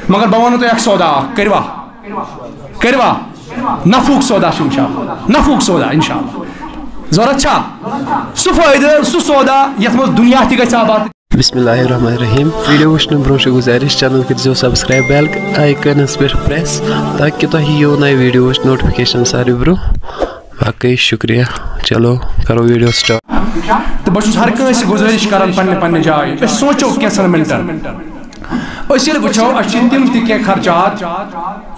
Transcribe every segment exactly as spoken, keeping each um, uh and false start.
مگر بہٕ وَنہٕ تۄہہِ اَکھ سودا اَکھ، کٔرِوا؟ کٔرِوا؟ نفعُک سودا چھُ اِنشاءاللہ، نفعُک سودا اِنشاءاللہ۔ ضوٚرَتھ چھا؟ سُہ فٲیدٕ، سُہ سودا یَتھ منٛز دُنیا تہِ گژھِ آباد۔ بسم اللہ الرحمن الرحیم۔ ویڈیو وٕچھنہٕ برونٛہہ چھِ گُزٲرِش، چینل کٔرزیو سبسکرائب، بیل آیکانس پٮ۪ٹھ پریس، تاکہِ تۄہہِ یِیو نوے ویڈیووٕچ نوٹیفکیشن ساروی برونٛہہ۔ باقٕے شُکریہ۔ چلو، کرو ویڈیو سٹارٹ۔ تہٕ بہٕ چھُس ہر کٲنٛسہِ گُزٲرِش کران پننہِ پننہِ جایہِ، أسۍ سونٛچو کینٛژھن منٹن۔ أسۍ ییٚلہِ وٕچھو، اَسہِ چھِ تِم تہِ کینٛہہ خرچات،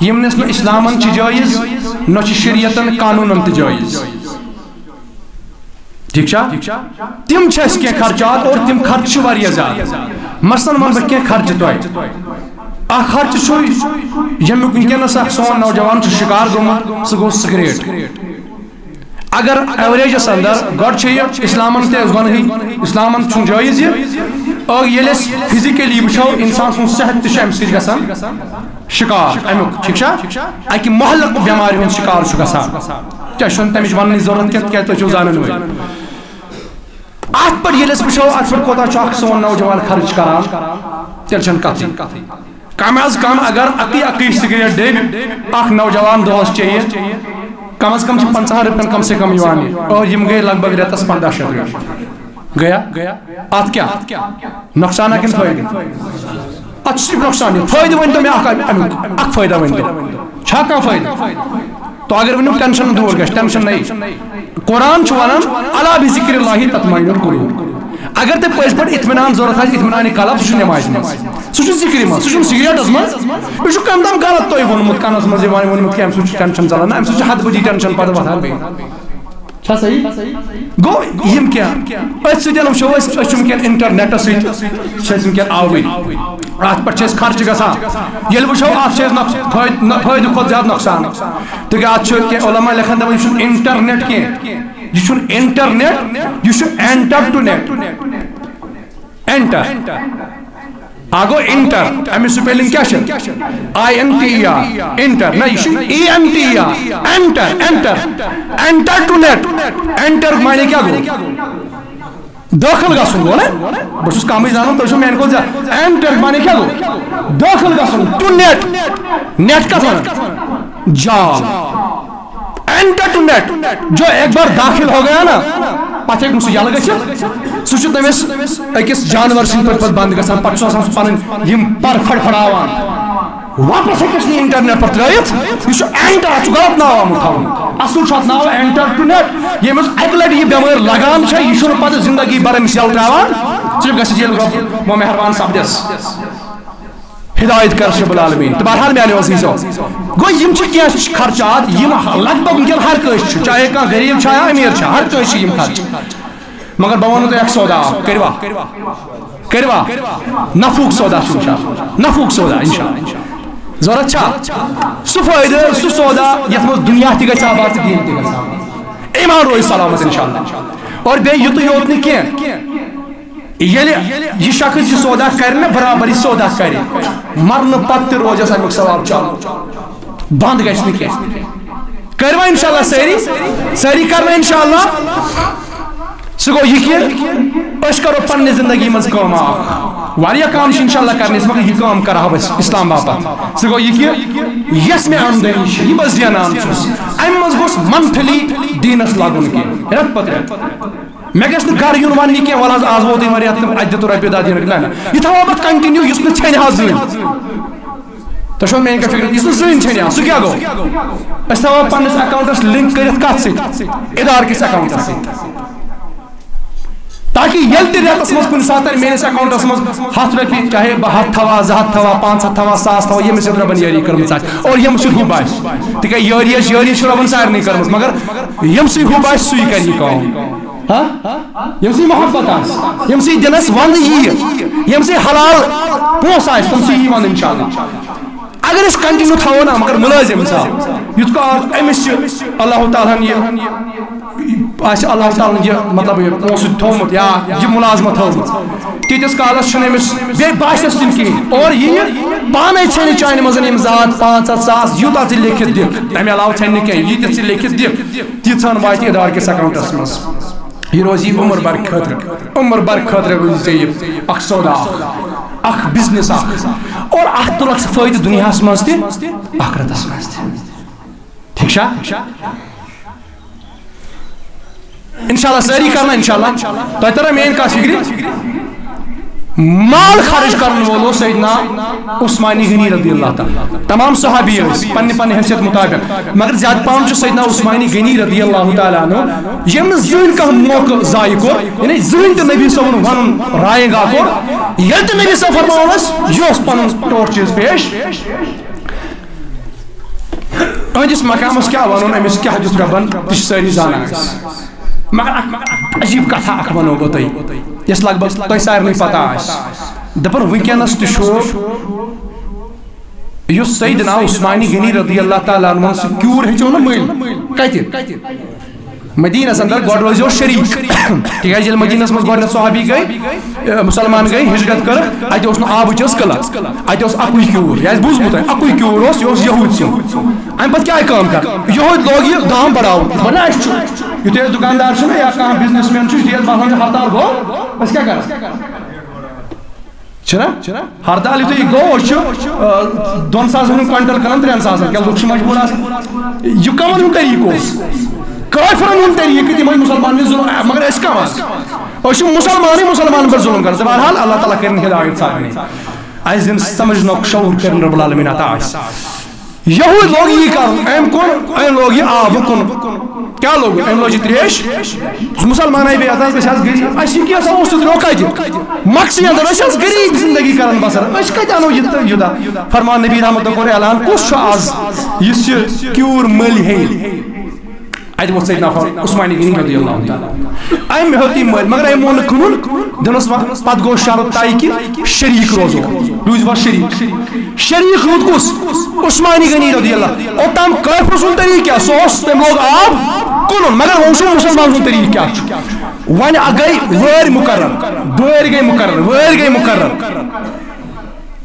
یِم نہٕ اِسلامن چھِ جٲیز، نہ چھِ شریعتن قانوٗنن تہِ جٲیز۔ ٹھیک چھا؟ تِم چھِ اَسہِ کینٛہہ خرچات اور تِم خرچہٕ چھِ واریاہ زیادٕ۔ مثلاً وَنہٕ بہٕ کینٛہہ خرچہٕ تۄہہِ۔ اکھ خرچہٕ چھُ، ییٚمیُک وٕنکیٚنَس اکھ سون نوجوان چھُ شِکار گوٚمُت، سُہ گوٚو سگریٹ۔ اگر ایوریجَس اندر گۄڈٕ چھِ یہِ اِسلامَن تہِ اَسہِ گۄنہٕے، اِسلامَن چھُنہٕ جٲیِز یہِ۔ اور ییٚلہِ أسۍ فزیکلی وٕچھو، اِنسان سُنٛد صحت تہِ چھُ اَمہِ سۭتۍ گژھان شِکار اَمیُک، ٹھیٖک چھا؟ اَکہِ مہلک بٮ۪مارِ ہُنٛد شِکار چھُ گژھان۔ تۄہہِ چھُنہٕ تَمِچ وَننٕچ ضروٗرت کینٛہہ، تِکیٛازِ تُہۍ چھِو زانَن وٲلۍ۔ اَتھ پٮ۪ٹھ ییٚلہِ أسۍ وٕچھو، اَتھ پٮ۪ٹھ کوٗتاہ چھُ اَکھ سون نوجوان خرٕچ کران، تیٚلہِ چھَنہٕ کَتھٕے۔ کم از کم اگر اَکٕے اَکٕے سگریٹ ڈٔبۍ اَکھ نوجوان دۄہَس چیٚیہِ، کم از کم چھِ پنٛژاہَن رۄپیَن کم سے کم یِوان یہِ۔ اور یِم گٔے لگ بگ رٮ۪تَس پنٛداہ شیٚتھ رۄپیہِ۔ گٔیا؟ اَتھ کیٛاہ؟ نۄقصانا کِنہٕ فٲیدٕ؟ اَتھ چھُ صرف نۄقصانٕے۔ فٲیدٕ ؤنۍ تو مےٚ اَکھ، اَمیُک اَکھ فٲیدٕ ؤنۍ تو۔ چھا کانٛہہ فٲیدٕ؟ تو اگر ؤنِو ٹینشن دوٗر گژھِ، ٹینشن نہ یی۔ قرآن چھُ وَنان، "الا بذکر اللہ تطمئن القلوب۔" اگر تۄہہِ پٔزۍ پٲٹھۍ اطمینان ضوٚرَتھ آسہِ، اطمینان قلب، سُہ چھُ نٮ۪مازِ منٛز، سُہ چھُ ذِکرِ منٛز، سُہ چھُنہٕ سگریٹَس منٛز۔ یہِ چھُ کَمہِ دام غلط تۄہہِ ووٚنمُت، کَنَس منٛز یِوان ووٚنمُت کہِ اَمہِ سۭتۍ چھُ ٹینشن ژَلان۔ نہ، اَمہِ سۭتۍ چھُ حد بٔدی ٹینشن پَتہٕ وۄتھان بیٚیہِ۔ چھا صحیح؟ گوٚو یِم کیٛاہ؟ أتھۍ سۭتۍ وٕچھو أسۍ، أسۍ چھِ وٕنکیٚن انٹرنیٹَس سۭتۍ، چھِ أسۍ وٕنکیٚن آوٕرۍ۔ اَتھ پٮ۪ٹھ چھِ اَسہِ خرچہٕ گژھان۔ ییٚلہِ وٕچھو، اَتھ چھِ أسۍ نۄقص-، فٲیدٕ، نہ، فٲیدٕ کھۄتہٕ زیادٕ نۄقصان۔ تِکیٛازِ اَتھ چھُ کینٛہہ علماء لیکھان، دَپان، یہِ چھُنہٕ انٹرنیٹ کینٛہہ، یہِ چھُنہٕ انٹرنیٹ، یہِ چھُ اینٹر ٹُو نیٹ۔ اینٹر۔ اَکھ گوٚو انٹر، اَمِچ سپیلنگ کیٛاہ چھِ؟ I N T E R, enter. نہ، یہِ چھُ E N T E R, enter, enter. Enter to net. Enter معنی کیٛاہ گوٚو؟ دٲخل گژھُن گوٚو نا؟ بہٕ چھُس کمٕے زانان، تُہۍ چھِو میانہِ کھۄتہٕ زیادٕ۔ اینٹر معنی کیٛاہ گوٚو؟ دٲخل گژھُن۔ To net. نیٹ کَتھ وَنان؟ جال۔ Enter to net. جو ایک بار داخل ہو گیا نا، پتہٕ ہیٚکہِ نہٕ سُہ یَلہٕ گٔژھِتھ۔ سُہ چھُ تٔمِس أکِس جانور سٕنٛدۍ پٲٹھۍ پتہٕ بنٛد گژھان۔ پتہٕ چھُ آسان سُہ پنٕنۍ یِم پر فڑفڑاوان۔ واپس ہیٚکٮ۪س نہٕ انٹرنیٹ پٮ۪ٹھ ترٲیِتھ۔ یہِ چھُ اینٹر، اَتھ چھُ غلط ناو آمُت تھاونہٕ۔ اَصٕل چھُ اَتھ ناو اینٹر ٹُو نیٹ۔ ییٚمِس اَکہِ لَٹہِ یہِ بٮ۪مٲرۍ لگان چھےٚ، یہِ چھُنہٕ پتہٕ زندگی بھر أمِس یَلہٕ ترٛاوان۔ صرف گژھِ ییٚلہِ رۄب مہ مہربان سپدٮ۪س۔ ہدایت کر رب العالمین۔ تہٕ بہرحال میانیو عزیزو، گوٚو یِم چھِ کینٛہہ خرچات یِم لگ بگ وٕنکیٚن ہر کٲنٛسہِ چھُ، چاہے کانٛہہ غریٖب چھا یا أمیٖر چھا، ہر کٲنٛسہِ چھِ یِم خرچہٕ۔ مگر بہٕ وَنہٕ تۄہہِ اکھ سودا اکھ، کٔروا؟ کٔروا؟ نفعُک سودا چھُ اِنشاءاللہ، نفعُک سودا اِنشاءاللہ۔ ضوٚرَتھ چھا؟ سُہ فٲیدٕ، سُہ سودا یَتھ منٛز دُنیا تہِ گژھِ آباد تہٕ دیٖن تہِ گژھِ آباد۔ ایمان روزِ سلامت اِنشاءاللہ۔ اور بیٚیہِ یُتُے یوت نہٕ کینٛہہ، ییٚلہِ یہِ شخص یہِ سودا کرِ نہ برابر، یہِ سودا کرِ، مرنہٕ پتہٕ تہِ روزٮ۪س امیُک ثواب چالو، بنٛد گژھِ نہٕ کینٛہہ۔ کٔروا انشاءاللہ سٲری؟ سٲری کروا انشاءاللہ؟ سُہ گوٚو یہِ کہِ أسۍ کرو پننہِ زندگی منٛز کٲم اکھ، واریاہ کامہِ چھِ انشاءاللہ کرنہِ، مگر یہِ کٲم کرہو أسۍ اسلام باپتھ۔ سُہ گوٚو یہِ کہِ یۄس مےٚ آمدنی چھِ، یہِ بہٕ زینان چھُس، امہِ منٛز گوٚژھ منتھلی دیٖنس لگُن کینٛہہ، رٮ۪تہٕ پتہٕ رٮ۪تہٕ۔ مےٚ گژھِ نہٕ گرٕ یُن وننہِ کینٛہہ، "وَلہٕ حظ، آز ووتُے وۄنۍ رٮ۪تھ تہٕ اَتہِ دِ تہٕ رۄپیہِ دَہ دِنہٕ۔" نہ، نہ، یہِ تھاوو پتہٕ continue، یُس نہٕ ژھٮ۪نہِ حظ زٕہٕنۍ۔ تۄہہِ چھو میٛانہِ کَتھِ فِکرِ، یُس نہٕ زٕہٕنۍ ژھٮ۪نہِ حظ، سُہ کیٛاہ گوٚو؟ أسۍ تھاوو پننِس accountس link کٔرِتھ کتھ سۭتۍ؟ ادارٕ کِس accountس سۭتۍ۔ تاکہِ ییٚلہِ تہِ رٮ۪تس منٛز کُنہِ ساتہٕ ترِ میٛٲنِس accountس منٛز ہتھ رۄپیہِ، چاہے بہٕ ہتھ تھاوہا، زٕ ہتھ تھاوہا، پانٛژھ ہتھ تھاوہا، ساس تھاوہا، ییٚمہِ سۭتۍ رۄبن یٲری کٔرمٕژ آسہِ، اور ییٚمہِ سۭتۍ ہُہ باسہِ، تِکیٛازِ یٲری، یٲری چھِ رۄبن سارنٕے کٔرمٕژ، مگر ییٚمہِ سۭتۍ ہُہ باسہِ، سُے کرِ یہِ کٲم۔ ہا؟ ییٚمہِ سۭتۍ محبت آسہِ، ییٚمہِ سۭتۍ دِلس وَندٕ یِیہِ، ییٚمہِ سۭتۍ حلال پونٛسہٕ آسہِ، تِم چھِ یِوان انشاءاللہ۔ اگر أسۍ continue تھاوو نا، مگر مُلٲزِم حساب، یُتھ کال أمِس چھِ اللہ تعالیٰ ہن یہِ آسہِ، اللہ تعالیٰ ہن یہِ، مطلب، یہِ پونٛسہٕ تھوٚومُت یا یہِ مُلازمت تھٲومٕژ، تیٖتِس کالس چھُنہٕ أمِس بیٚیہِ باسٮ۪س تہِ نہٕ کِہیٖنۍ۔ اور یہِ پانے ژھٮ۪نہِ چانہِ منٛز یِم زٕ ہتھ، پانٛژھ ہتھ، ساس، یوٗتاہ ژٕ لیکھِتھ دِکھ، تَمہِ علاوٕ ژھٮ۪نہِ نہٕ کینٛہہ، ییٖتِس ژٕ لیکھِتھ دِکھ، تیٖژہن واتہِ ادارٕ کِس accountس منٛز۔ یہِ روزِ عمر بھر خٲطرٕ، عمر بھر خٲطرٕ روزِ ژےٚ یہِ اکھ سودا اکھ۔ اکھ بزنس اکھ، اور اتھ تُلکھ ژٕ فٲیدٕ دُنیاہس منٛز تہِ، آخرتس منٛز تہِ۔ ٹھیک چھا؟ انشاءاللہ سٲری کرنا، انشاءاللہ۔ تۄہہِ ترا میٲنۍ کتھ فکرِ؟ مال خرچ کرن وول اوس سیدنا عثمانِ غنی رضی اللہ تعالیٰ۔ تمام صحابی ٲسۍ پننہِ پننہِ حیثیت مطابق، مگر زیادٕ پہم چھُ سیدنا عثمانِ غنی رضی اللہ تعالیٰ عنہ، ییٚمۍ نہٕ زٕہٕنۍ کانٛہہ موقعہٕ ضایع کوٚر، یعنی زٕہٕنۍ تہِ نبی صٲبُن ونُن رایے گا کوٚر۔ ییٚلہِ تہِ نبی صٲب فرماوان ٲسۍ، یہِ اوس پنُن ٹوٹھ چیٖز پیش۔ أہنٛدِس مقامس کیٛاہ ونُن، أمِس کیٛاہ دیُت رۄبن، تہِ چھِ سٲری زانان أسۍ۔ مگر اکھ عجیب کتھا اکھ ونو بہٕ تۄہہِ، یۄس لگ بگ تۄہہِ سارنٕے پتہ آسہِ۔ دپان وٕنکیٚنس تہِ چھُ یُس سیدنا عثمانِ غنی رضی اللہ تعالیٰ عنہ سُہ کیوٗر ہیٚژیو نہٕ مٔلۍ۔ کتہِ؟ مدینس اندر گۄڈٕ روزیو شریٖک۔ تِکیازِ ییٚلہِ مدینس منٛز گۄڈٕنیتھ صحابی گٔے، اے، مسلمان گٔے، ہجرت کٔرٕکھ، اتہِ اوس نہٕ آبٕچ ٲس قلت، اتہِ اوس اکُے کیوٗر، یہِ آسہِ بوٗزمُت تۄہہِ، اکُے کیوٗر اوس، یہِ اوس یہوٗد سُنٛد۔ امہِ پتہٕ کیٛاہ کٲم کران؟ یہوٗد لوگ یہِ دام بڑاوُن، دوٚپُن، نہ، اسہِ چھُ، یُتھُے أسۍ دُکاندار چھُنہ یا کانٛہہ بزنس مین چھُ، یُتھُے اَسہِ باسان چھُ ہرتال گوٚو، أسۍ کیٛاہ کرو؟ چھُنہ؟ ہرتال یُتھُے یہِ گوٚو، أسۍ چھِ، آ، دۄن ساسن ہُنٛد کوینٹل کٕنان ترٛٮ۪ن ساسن۔ کیٛاہ لُکھ چھِ مجبوٗر آسان؟ یہِ کمن ہُنٛد طریٖقہٕ اوس؟ کٲفرن ہُنٛد طریٖقہٕ، تِم ٲسۍ مُسلمانن ظُلم، مگر أسۍ کم آز؟ أسۍ چھِ مُسلمانٕے مُسلمانن پٮ۪ٹھ ظُلم کران۔ تہٕ بہرحال، اللہ تعالیٰ کٔرِن ہدایت سارنٕے۔ اَسہِ دِن سمجھنُک شعوٗر کٔرِن رب العالمین عطا اَسہِ۔ یہوٗد لوگ یی کرُن، أمۍ کوٚر، أمۍ لوگ یہِ آبہٕ کُن۔ کیٛاہ لوگ؟ أمۍ لوج یہِ ترٛیش۔ مُسلمان آیہِ بیٚیہِ اَتھ، أسۍ آز غریٖب۔ اَسہِ یہِ کیٛاہ سا اوس تہٕ درٛاو کَتہِ؟ مکسٕے اندر، أسۍ آز غریٖب زندگی کران بسر۔ أسۍ کَتہِ اَنو یہِ تہٕ یوٗتاہ؟ فرمان نبی رحمت کوٚر اعلان، کُس چھُ آز یُس یہِ کیوٗر مٔلۍ ہیٚیہِ؟ اَتہِ ووٚتھ سیدنا عثمان غنی رضی اللہ تعالیٰ۔ أمۍ ہیوٚت یہِ مٔلۍ، مگر أمۍ ووٚن نہٕ کٕنُن، دوٚپنَس، وَ-، پَتہٕ گوٚو شرط طے کہِ شریٖک روزو۔ روٗزۍ وۄنۍ شریٖک۔ شریٖک روٗد کُس؟ عثمانِ غنی رضی اللہ۔ اوٚتام کٲفرٕ سُنٛد طریٖقہٕ کیٛاہ؟ سُہ اوس، تٔمۍ لوگ آب کٕنُن، مگر وۄنۍ وٕچھو مُسلمان سُنٛد طریٖقہٕ کیٛاہ چھُ۔ وۄنۍ گٔے وٲرۍ مُقرر، وٲرۍ گٔے مُقرر، وٲرۍ گٔے مُقرر۔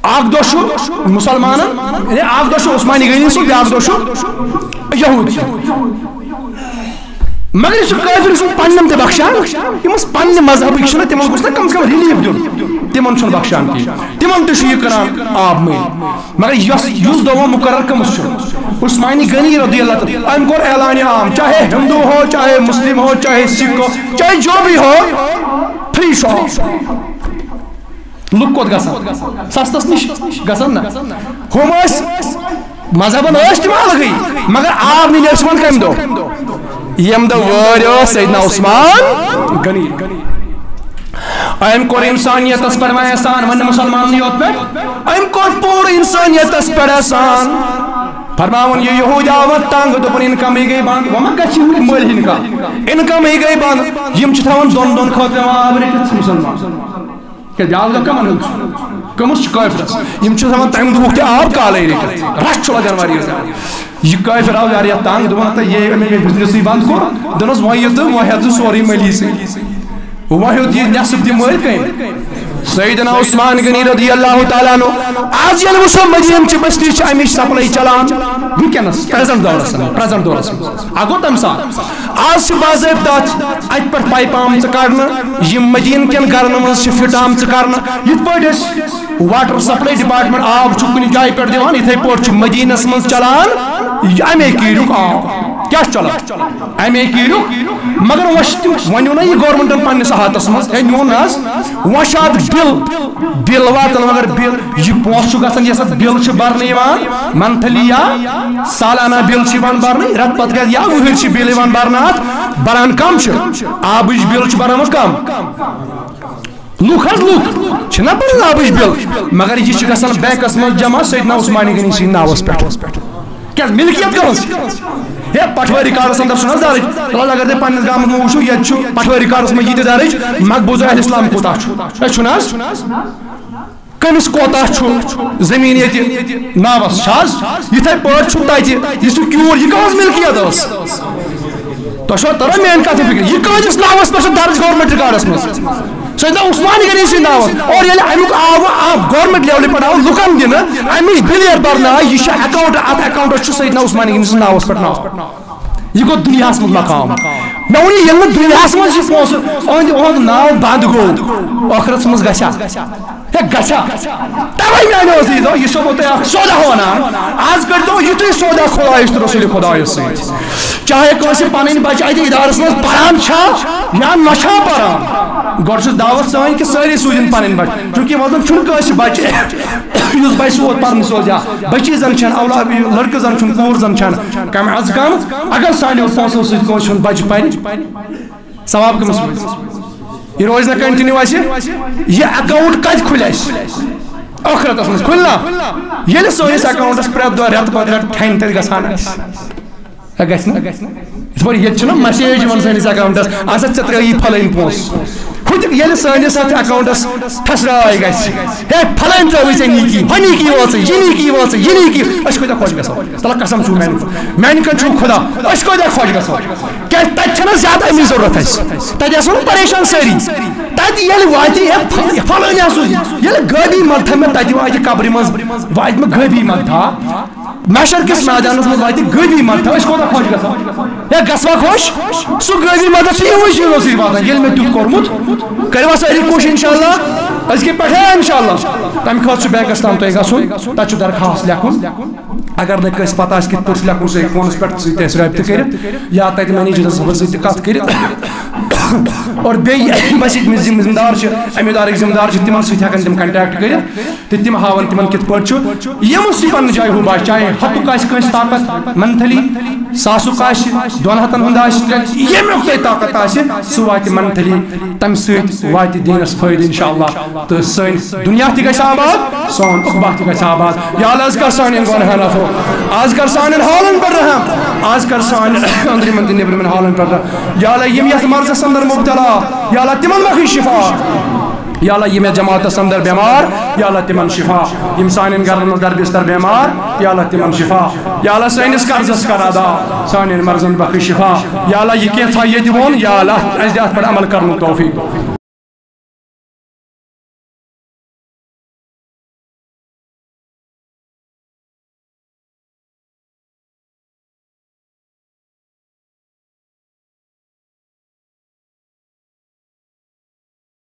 اکھ دۄہ چھُ مُسلمانن، یعنی اکھ دۄہ چھُ عثمانِ غنی سُنٛد، بیٛاکھ دۄہ چھُ یہوٗد سُنٛد۔ مگر یہِ چھُ کٲفِر سُنٛد پننٮ۪ن تہِ بخشان، یِم أسۍ پننہِ مذہبٕکۍ چھِنہ، تِمن گوٚژھ نہ کم سے کم ریلیف دیُن، تِمن چھُنہٕ بخشان کینٛہہ، تِمن تہِ چھُ یہِ کران آب مٔلۍ۔ مگر یۄس، یُس دۄہ وۄنۍ مُقرر کٔمِس چھُ؟ عثمانِ غنی رضی اللہ تعالیٰ، أمۍ کوٚر اعلانِ عام، چاہے ہندو ہو، چاہے مسلم ہو، چاہے سکھ ہو، چاہے جو بھی ہو، فری چھُ آب۔ لُکھ کوٚت گژھن؟ سستس نِش گژھن نہ۔ ہُم ٲسۍ مذہبن ٲسۍ تِم الگٕے، مگر آب مِلیو تِمن کمہِ دۄہ؟ ییٚمہِ دۄہ وٲرۍ ٲس سیدنا عثمان غنی۔ أمۍ کوٚر انسانیتس پٮ۪ٹھ وۄنۍ احسان، وۄنۍ مُسلماننٕے یوت پٮ۪ٹھ، أمۍ کوٚر پوٗرٕ انسانیتس پٮ۪ٹھ احسان۔ فرماوُن، یہِ یہوٗدۍ آو وۄنۍ تنگ، دوٚپُن، انکمٕے گٔے بنٛد۔ وۄنۍ ما گژھِ یہوٗدۍ مٔلۍ ہِنٛدۍ کانٛہہ؟ انکمٕے گٔے بنٛد۔ یِم چھِ تھاوان دۄن دۄن خٲطرٕ یِوان آب رٔٹِتھ مُسلمان۔ کیٛازِ بیٛاکھ دۄہ کَمَن ہُنٛد چھُ؟ کٔمِس چھُ؟ کٲفرَس۔ یِم چھِ تھاوان تَمہِ دۄہُک تہِ آب کالَے رٔٹِتھ۔ رَش چھُ لَگان واریاہ زیادٕ۔ یہِ کٲفِر آو واریاہ تنٛگ، دوٚپُن، "ہَتا یے أمۍ مےٚ بِزنِسٕے بنٛد کوٚر۔" دوٚپنَس، "وۄنۍ یہِ تہٕ وۄنۍ ہٮ۪تھ ژٕ سورُے مٔلی سٕے۔" وۄنۍ ہیوٚت یہِ نٮ۪صٕف تہِ مٔلۍ کٔمۍ؟ سیدنا عثمان غنی رضی اللہ تعالیٰ عنہ۔ آز ییٚلہِ وٕچھو مدیٖنہٕ چہِ بستی چھِ اَمِچ سپلاے چلان وٕنکیٚنَس، پریزنٹ دورَس منٛز، پریزنٹ دورَس منٛز۔ اَگوٚو تَمہِ ساتہٕ۔ آز چھِ باضٲبطہٕ اَتھ اَتہِ پٮ۪ٹھ پایپہٕ آمژٕ کَڑنہٕ، یِم مدیٖنہٕ کٮ۪ن گَرَن منٛز چھِ فِٹ آمژٕ کَرنہٕ۔ یِتھ پٲٹھۍ أسۍ واٹر سپلاے ڈپارٹمنٹ آب چھُ کُنہِ جایہِ پٮ۪ٹھ دِوان، یِتھَے پٲٹھۍ چھُ مدیٖنَس منٛز چلان یہِ اَمے کیٖریُک آب۔ کیٛاہ چھُ چلان؟ اَمے کیٖریُک۔ مگر وۄنۍ چھِ تِم، وۄنۍ اوٚن نہ یہِ گورمنٹَن پنٛنِس ہاتَس منٛز، ہے، نیوٗن نہ حظ، وۄنۍ چھُ اَتھ بِل۔ بِل واتان، مگر بِل، یہِ پونٛسہٕ چھُ گژھان، یۄس اَتھ بِل چھِ بَرنہٕ یِوان، منتھلی یا سالانہ بِل چھِ یِوان بَرنہٕ، رٮ۪تہٕ پَتہٕ رٮ۪تہٕ یا وُہٕرۍ چھِ بِل یِوان بَرنہٕ اَتھ، بَران کَم چھِ؟ آبٕچ بِل چھِ بَران وۄنۍ کَم۔ لُکھ حظ لُکھ چھِنہ بَران آبٕچ بِل، مگر یہِ چھِ گژھان بینکَس منٛز جمع سیدنا عثمانِ غنی سٕنٛدِ ناوَس پٮ۪ٹھ۔ کیٛازِ مِلکیت کَران چھِ؟ ہے، پٹھوٲرۍ ریکارڈس اندر چھُنہٕ حظ درٕج؟ تَلہٕ حظ اگر تُہۍ پننِس گامس منٛز وٕچھِو، ییٚتہِ چھُ پٹھوٲرۍ ریکارڈس منٛز یہِ تہِ درٕج، مقبوضہ اہل اسلام کوٗتاہ چھُ۔ أسۍ چھُنہٕ حظ؟ کٔمِس کوتاہ چھُ زٔمیٖن ییٚتہِ ناوس؟ چھِ حظ؟ یِتھَے پٲٹھۍ چھُ تَتہِ، یُس یہِ کیوٗر، یہِ کٕہٕنٛز مِلکیت ٲس؟ تۄہہِ چھُوا تران میٛانہِ کَتھِ فِکرِ؟ یہِ کٕہٕنٛدِس ناوس پٮ۪ٹھ چھُ درٕج گورمنٹ ریکارڈس منٛز؟ سیدنا عثمان غنی سٕنٛدِ ناوس۔ اور ییٚلہِ اَمیُک آو، آو گورمنٹ لیولہِ پٮ۪ٹھ آو لُکن دِنہٕ، اَمِچ بِل ییٚلہِ بَرنہٕ آے، یہِ چھُ اکاؤنٹ، اَتھ اکاؤنٹس چھُ سیدنا عثمان غنی سٕنٛدِ ناوس پٮ۪ٹھ ناو۔ یہِ گوٚو دُنیاہَس منٛز مقام۔ مےٚ ووٚن، ییٚلہِ نہٕ دُنیاہَس منٛز یہِ پونٛسہٕ، أہٕنٛدِ، أہُنٛد ناو بنٛد گوٚو، ٲخرَتَس منٛز گژھِ ہا؟ ہے، گژھِ ہا۔ تَوَے میٛانیو عزیٖزو، یہِ چھُسو بہٕ تۄہہِ اَکھ سودا وَنان۔ آز کٔرۍتو یُتھُے سودا خۄدایَس تہٕ رسوٗلِ خۄدایَس سۭتۍ۔ چاہے کٲنٛسہِ پَنٕنۍ بَچہِ اَتہِ اِدارَس منٛز پَران چھا یا نہ چھا پَران، گۄڈٕ چھُس دعوت سٲنۍ کہِ سٲری سوٗزِن پَنٕنۍ بَچہِ، چوٗنٛکہِ مطلب چھُنہٕ کٲنٛسہِ بَچہِ یُس بَچہِ سوز پَرنہٕ سوزِ ہا، بٔچی زَن چھَنہٕ، اولاد، لٔڑکہٕ زَن چھُنہٕ، کوٗر زَن چھَنہٕ، کَم از کم اگر سانیو پونٛسو سۭتۍ کٲنٛسہِ ہُنٛد بَچہِ پَرِ، ثواب کٔمِس روزِ؟ یہِ روزِ نہ کنٹینیو اَسہِ، یہِ اکاؤنٹ کَتہِ کھُلہِ اَسہِ؟ ٲخرتَس منٛز کھُلہِ نا؟ ییٚلہِ سٲنِس اکاؤنٹَس پرٛٮ۪تھ دۄہ رٮ۪تہٕ پَتہٕ رٮ۪تہٕ ٹھٮ۪نۍ تَتہِ گژھان آسہِ۔ اے، گژھِ نہ؟ یِتھ پٲٹھۍ ییٚتہِ چھُنہ میسیج یِوان سٲنِس اکاؤنٹَس، "اَسا ژےٚ ترٛٲیی پھلٲنۍ پونٛسہٕ۔" ہُتہِ ییٚلہِ سٲنِس اَتھ اکاؤنٹَس ٹھسراے گژھِ، "ہے، پھلٲنۍ ترٛٲوٕے ژےٚ نیٖکی، ہۄ نیٖکی وٲژٕے، یہِ نیٖکی وٲژٕے، یہِ نیٖکی۔" أسۍ کۭتیٛاہ خۄش گژھو؟ تَلہ قسم چھُو میٛانہِ، میٛانہِ کَتھِ چھُو خۄدا، أسۍ کۭتیٛاہ خۄش گژھو؟ کیٛازِ تَتہِ چھَنہ زیادٕ اَمِچ ضروٗرت اَسہِ۔ تَتہِ آسو نہٕ پریشان سٲری۔ تَتہِ ییٚلہِ واتہِ، ہے، پھل-، پھلٲنۍ آسو، ییٚلہِ غٲبی منٛدتھا مےٚ تَتہِ واتہِ قبرِ منٛز، واتہِ مےٚ غٲبی منٛدتھا، محشر کِس میدانَس منٛز واتہِ غٲبی منٛدتھا، أسۍ کوٗتاہ خۄش گژھو؟ ہے، گژھوا خۄش؟ سُہ غٲبی منٛدتھ چھُ یِموٕے چیٖزو سۭتۍ واتان۔ ییٚلہِ مےٚ تیُتھ کوٚرمُت، کٔرِوا سٲری کوٗشِش اِنشاءاللہ، أزکہِ پٮ۪ٹھَے اِنشاءاللہ۔ تَمہِ خٲطرٕ چھُ بینکَس تام تۄہہِ گژھُن، تَتہِ چھُ درخواست لیکھُن۔ اگر نہٕ کٲنٛسہِ پَتہ آسہِ کِتھ پٲٹھۍ چھُ لیکھُن، سُہ ہیٚکہِ فونَس پٮ۪ٹھ سۭتۍ اَسہِ رٲبطہٕ کٔرِتھ یا تَتہِ منیجرَس صٲبَس سۭتۍ تہِ کَتھ کٔرِتھ۔ اور بیٚیہِ بَس یِم ذِمہٕ دار چھِ، اَمہِ ادارٕکۍ ذِمہٕ دار چھِ، تِمَن سۭتۍ ہٮ۪کَن تِم کَنٹیکٹ کٔرِتھ۔ تہٕ تِم ہاوَن تِمَن کِتھ پٲٹھۍ چھُ۔ ییٚمِس یہِ پَنٕنۍ جایہِ ہُہ باسہِ، چاہے ہَتُک آسہِ کٲنٛسہِ طاقت منتھلی، ساسُک آسہِ، دۄن ہَتَن ہُنٛد آسہِ، ترٛےٚ، ییٚمیُک تۄہہِ طاقت آسہِ، سُہ واتہِ منتھلی۔ تَمہِ سۭتۍ واتہِ دیٖنَس فٲیدٕ اِنشاءاللہ۔ تہٕ سٲنۍ دُنیا تہِ گژھِ آباد، سون عقبہ تہِ گژھِ آباد۔ یا اللہ، از کر سانٮ۪ن گۄنہَن عفو، از کر سانٮ۪ن حالَن پٮ۪ٹھ رحم، از کر سانٮ۪ن أنٛدرِمٮ۪ن تہٕ نیٚبرِمٮ۪ن حالَن پٮ۪ٹھ رحم۔ یا اللہ، یِم یَتھ مرضَس اندر مبتلا، یا اللہ، تِمَن بخش شفا۔ یا اللہ، یِم یَتھ جماعتَس اندر بیمار، یا اللہ، تِمَن شفا۔ یِم سانٮ۪ن گَرَن منٛز در بستر بیمار، یا اللہ، تِمَن شفا۔ یا اللہ، سٲنِس قرضَس کر ادا، سانٮ۪ن مرضَن بخش شفا۔ یا اللہ، یہِ کینٛژھا ییٚتہِ ووٚن، یا اللہ، اَسہِ دِ اَتھ پٮ۪ٹھ عمل کرنُک توفیق۔